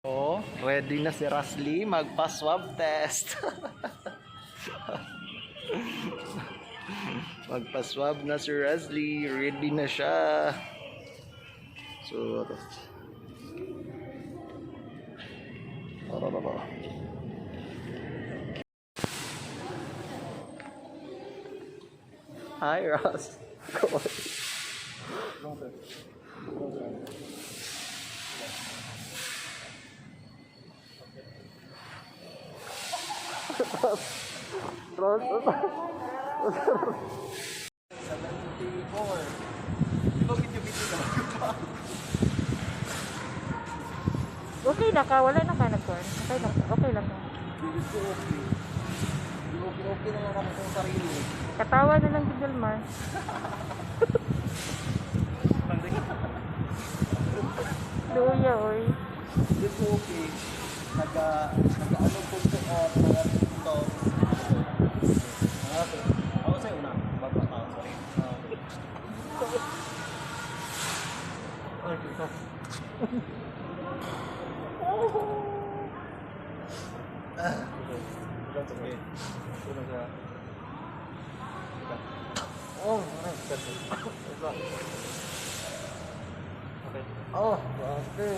Oh, ready na si Rasli magpa-swab test. Magpa-swab na si Rasli, ready na siya. So, tara. Hi, Ross. Ross, 74. Di ba video-video na mag Okay na ka, wala na ka nagkuhan. Okay lang, okay lang ka. Hindi ko okay. Okay, okay na lang ako sa sarili. Katawa na lang si Jelmar. Luya, oy. Hindi ko okay. Nag-ano ko ko mga ito. Ako sa'yo na. Bago pa tao, sorry. Ay, ito. That's okay. Oh, okay. Oh, okay.